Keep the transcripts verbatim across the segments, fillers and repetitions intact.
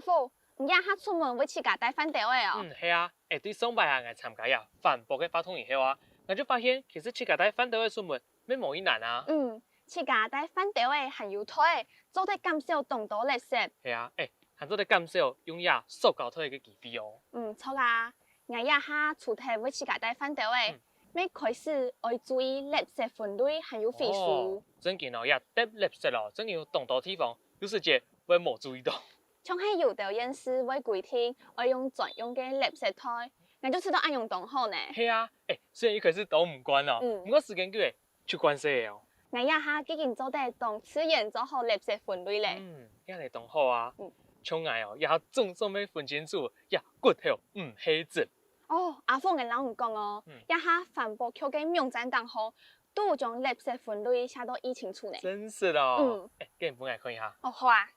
福，你這下出門會自家帶飯兜仔哦？嗯，係啊，欸，對上擺啊，𠊎參加這環保个活動以後啊，𠊎就發現其實自家帶飯兜仔出門乜無幾難啊。嗯，自家帶飯兜仔還有袋仔，做得減少當多垃圾。係啊，欸，還做得減少用這塑膠袋个機會哦。嗯，著啊，𠊎這下除忒會自家帶飯兜仔，嗯。乜開始愛注意垃圾分類還有回收。哦，正經哦，這擲垃圾哦，正經有當多地方，有時節會無注意到。像係有兜縣市會規定愛用專用个垃圾袋，𠊎就試著恁樣當好呢。係啊，欸，雖然一開始都毋慣哦，嗯。毋過時間久咧，就慣勢咧哦。𠊎這下既經做得當自然做好垃圾分類咧。嗯，這樣來當好啊。嗯。像𠊎哦，這下總算會分清楚，這骨頭毋係紙。哦，阿鳳，𠊎摎你講哦，嗯。這下環保局个網站頂項，都有將垃圾分類寫到異清楚呢。真實哦。嗯。欸，給你分來看一下。哦，好啊。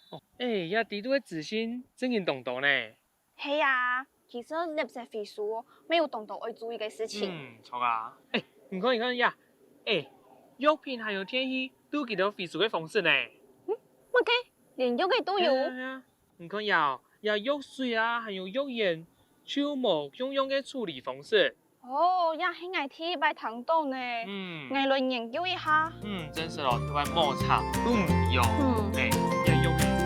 哦，欸，這底肚个資訊正經當多呢。係啊，其實垃圾回收乜有當多愛注意个事情。嗯，著啊。欸，你看，你看呀，欸，藥品還有電器都有佢兜回收个方式呢。嗯，麼个？連藥个都有？係啊，係啊。你看呀，這藥水啊，還有藥煙，就無共樣个處理方式。 哦，這係𠊎第一擺聽著呢。嗯。𠊎來研究一下。嗯，真實哦，台灣無差都毋一樣。嗯。欸，也有欸。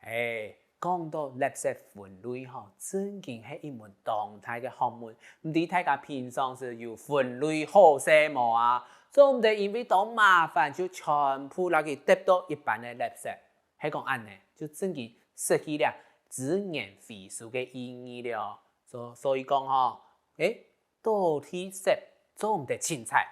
欸，講到垃圾分類吼，正經係一門當大个學問。毋知大家平常時有分類好勢無啊？做毋得因為當麻煩就全部摎佢擲到一般个垃圾。 係講恁呢，就正經失去了資源回收个意義了。所，所以講吼，欸，倒地圾做毋得凊採，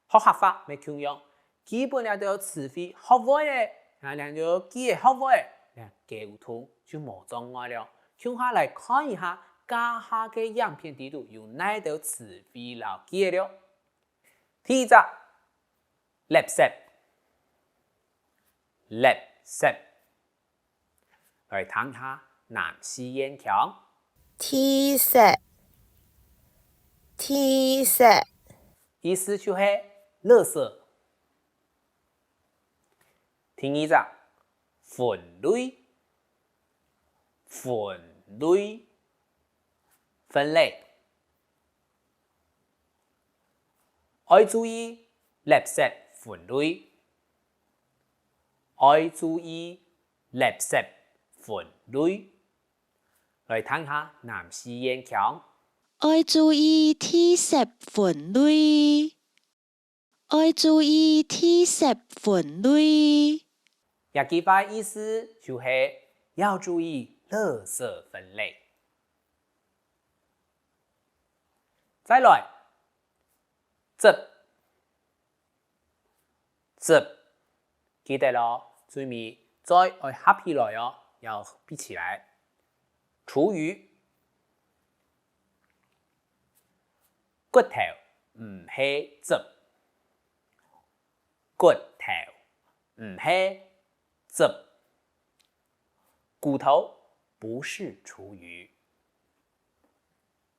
學客話乜共樣。基本這兜詞彙學會咧，啊，這兜句仔學會咧，這溝通就無障礙了。共下來看一下，這下个影片底肚有哪兜詞彙摎句仔了。第一隻，垃圾。 垃圾。來聽下南四縣腔。地圾，地圾。意思就係垃圾。第二隻，分類，分類，分類。 愛注意垃圾分類。愛注意垃圾分類。來聽下南四縣腔。愛注意地圾分類。愛注意地圾分類。這句話意思就係要注意垃圾分類。 再來，執，執，記得哦，最尾嘴愛合起來哦，要閉起來。廚餘，骨頭毋係汁，骨頭毋係汁。 骨頭不是廚餘。